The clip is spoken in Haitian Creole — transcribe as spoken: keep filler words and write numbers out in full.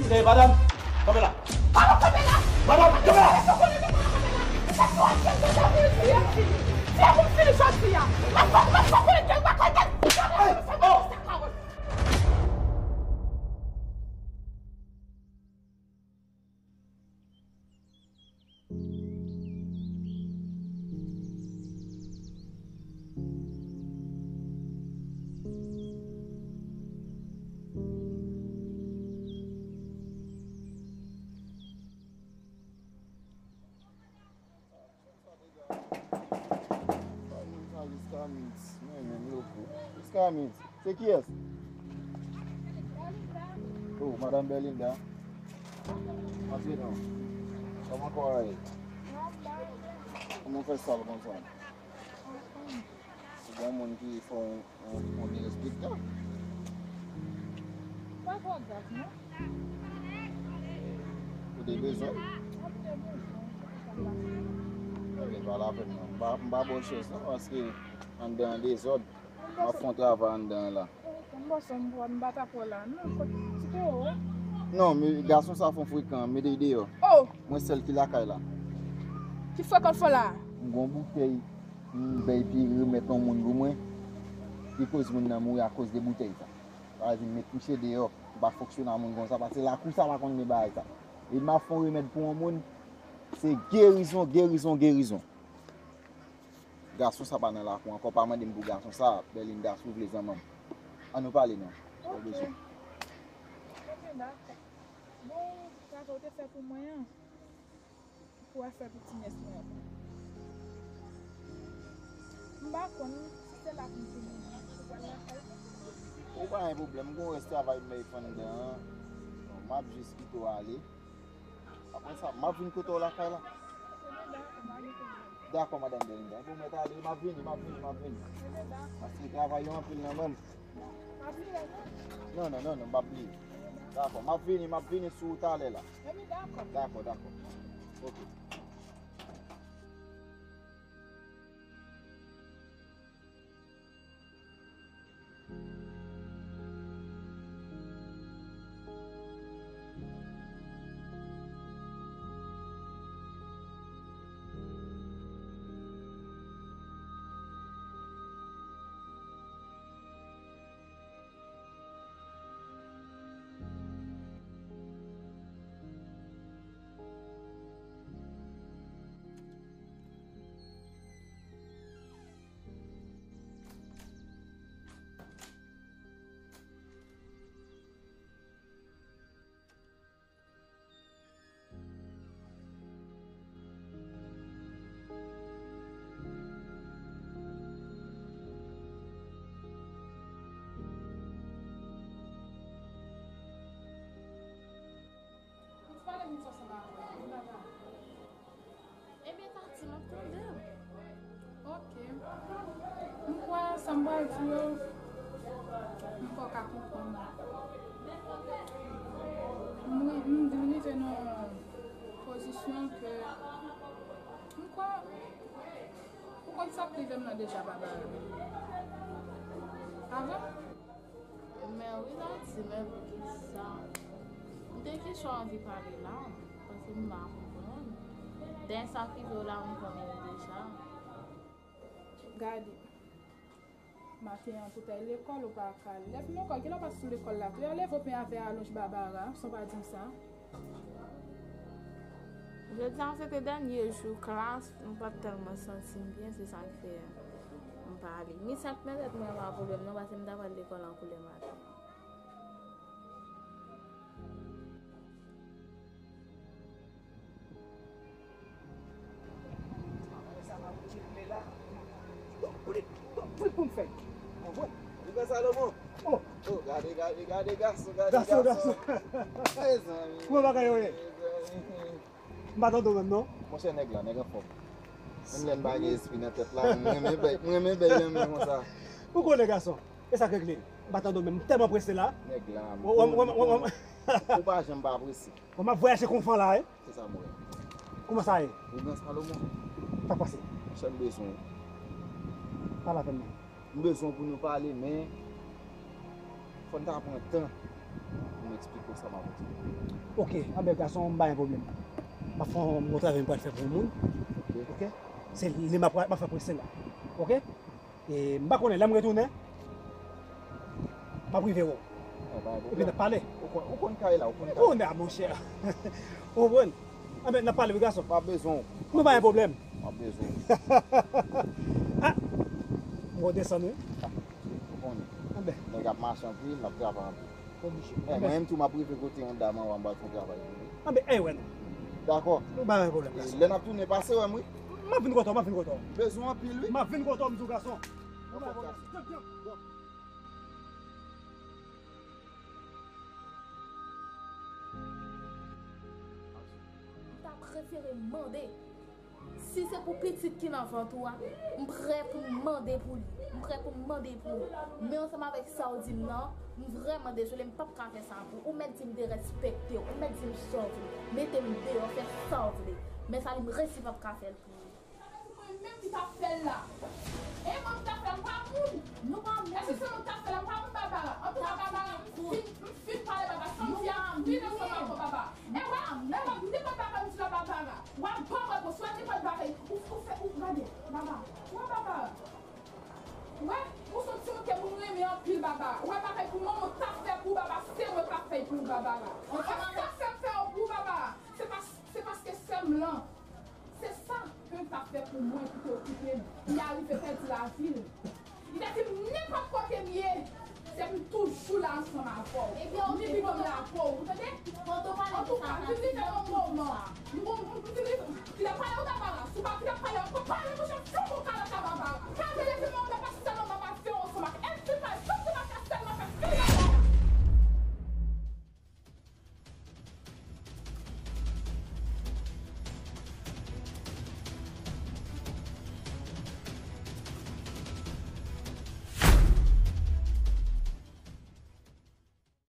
Hey, madanm, kanpe la. Madanm, kanpe la. Hey, oh. Sa Jiskamins, mwen menm loko. Jiskamins, se kiyès? Oh, Madanm Belinda. Antre non. Kòman kò a ye? Kòman w fè sal konsa? Se yon moun ki fè yon, yon, yon derespektan. Pa twò grav, non. Ou te bezwen? Mwen te bezwen, se pou sa m pa. Ok, pa lapèn non. M pa, m pa ba w chans non, paske anndan an dezòd. M ap fè yon travay anndan an la. M bò sò m pran, m pa ta pran la. Non, kot ti pè ou? Non, men gason sa fon frekan, mete l deyò. Oh! Mwen sèl ki lakay la. Ki frekan fò la? M gon boutèy, m bay epi remèt yon moun pou mwen. Li koz moun nan mouri akoz de boutèy sa. Sa vin met misye deyò. M pa fonksyone a moun konsa, paske lakou sa pa konn gen bagay sa. E m ap fè yon remèd pou yon moun, se gerizon, gerizon, gerizon. Gason sa pa nan lakou ankò, pa mande m pou gason sa, Belinda, si w vle zanmanm. Ann nou pale non. Ok. Ok, dakò. Bon, travay ou te fè pou mwen an, pou afè pou ti nès mwen an. M pa konn si se la pou m vini, pou pral lakay. Ou pa gen pwoblèm, m gon rès travay m bay fè anndan an. Bon, m ap jis kite w ale. Apre sa, m ap vin kote w lakay la. Dakò, madanm Belinda. Bon, mèt ale, m ap vini, m ap vini, m ap vini. Paske travay yo anpil nan men m. Non, non, non, non, m ap bliye. Dakò, m ap vini, m ap vini sou ou talè la. Dakò, dakò. Ok. Ou pale moun sa sanble avè w, ou la. Ebyen, Tati, m ap tande w. Ok. M kwè sa m pral di yo, m kwè w ka konprann mwen. M ri-, m rive nan yon pozisyon ke m kwè, ou konn sa k rive m nan deja, Babara. Avan? Men wi, Tati, men poukisa? M te kesyon anvi pale la, paske m pa konprann. Dènye sa k rive w la, m konnen l deja. Gade, maten an, tout ay lekòl, ou pa ka al. Lè fin lekòl, kilè w pa sou lekòl la tou? Yo leve w pen avè alonj Babara, san w pa di m sa. Jodi a se te dènye jou klas, m pa t tèlman santi m byen, se sa k fè m pa ale. Mi sèt mwen tèt mwen pa pwoblèm non, paske m ta pral lekòl an koulè maten. Sa m ap regle la. Bon, kote, bon, kote pou m fè? Bon, bon. Li fè Salomon. Oh. Oh, gade, gade, gade gason, gade gason. Gason, gason. Mezanmi. Kòman bagay yo ye? Mezanmi. M pa tande w menm, non. Monchè, nèg la, nèg anfòm. Menm lè m pa gen espri nan tèt la, m renmen bèy, m renmen bèy nan men konsa. Ou konnen gason, e sa k regle. M pa tande w menm, m tèlman prese la. Nèg la, m, ou, ou, ou, ou, ou pa janm pa prese. Bon, m ap vwayaje kon van la, wi. Se sa m wè. Kòman sa ye? Ougan Salomon. Sa k pase? Monchè, m bezwen w. Pa lapèn non. M bezwen w pou nou pale, men fò n ta pran tan. pou m eksplike w sa m ap di. Ok, anben gason, m pa gen pwoblèm. M ap fè yon bon travay m pral fè pou yon moun. Ok. Ok? Se li m ap, m ap fè prese la. Ok? E m pa konnen, lè m retounen, m ap rive wè w. Epi n ap pale. Ou konn, ou konn kay la, ou konn kay. Ou konn, monchè. Ou konprann? Anben, n ap pale wi gason. M ap bezwen w. Nou pa gen pwoblèm. M ap bezwen w. Ah! M wè w desann wi. Ou konnen. Anben. Nèg ap mache anpil, n ap travay anpil. Oblije. Eh, mwen menm tou, m ap rive kote yon dam anba, m pral fè yon travay pou li. Anben, ey, wè nou. Dakò. Nou pa gen pwoblèm, gason. Lè n ap tounen, pase wè m wi. M ap vin kote w, m ap vin kote w. Bezwen anpil wi. M ap vin kote w, m di w, gason. Nou pa gen pwoblèm. Vyan, vyan. M ta prefere mande. Si se pou pitit ki nan vant ou a, m prè pou m mande pou li. M prè pou m mande pou ou. Men ansanm avèk sa w di m nan, m vrèman dezole, m p ap ka fè sa pou ou. Ou mèt di m derespekte w, ou mèt di m sa w vle. Mete m deyò, fè sa w vle. Men sa li m resi p ap ka fè l pou ou. Sa vle di mwen menm ki t ap fè l la. E mwen ki t ap fè l, m pa moun. Nou pa moun. Èske se mwen ki t ap fè l la, m pa moun Babara. Antouka Babara, m fin, m fin pale Babara, sa m di a, vin ansanm avè w Babara. E wè, e wè, nenpòt bagay m di la Babara. W ap ban m repons, wè nenpòt bagay. Ou, ou fè, ou gade, Babara. Wè Babara. Wè, ou se yon timoun ke moun renmen anpil Babara. Wè bagay pou manman w t ap fè pou Babara, se mwen k ap fè l pou ou Babara. Wè sa k fè m fè yo pou ou Babara. Se pas, se paske sè m lan. Se sa ke l t ap fè pou mwen, pou te okipe m. Li arive pèdi lavi l. Li te di m nenpòt kote m ye, se pou m toujou la ansanm avè w. Ebyen, oke. Ni pi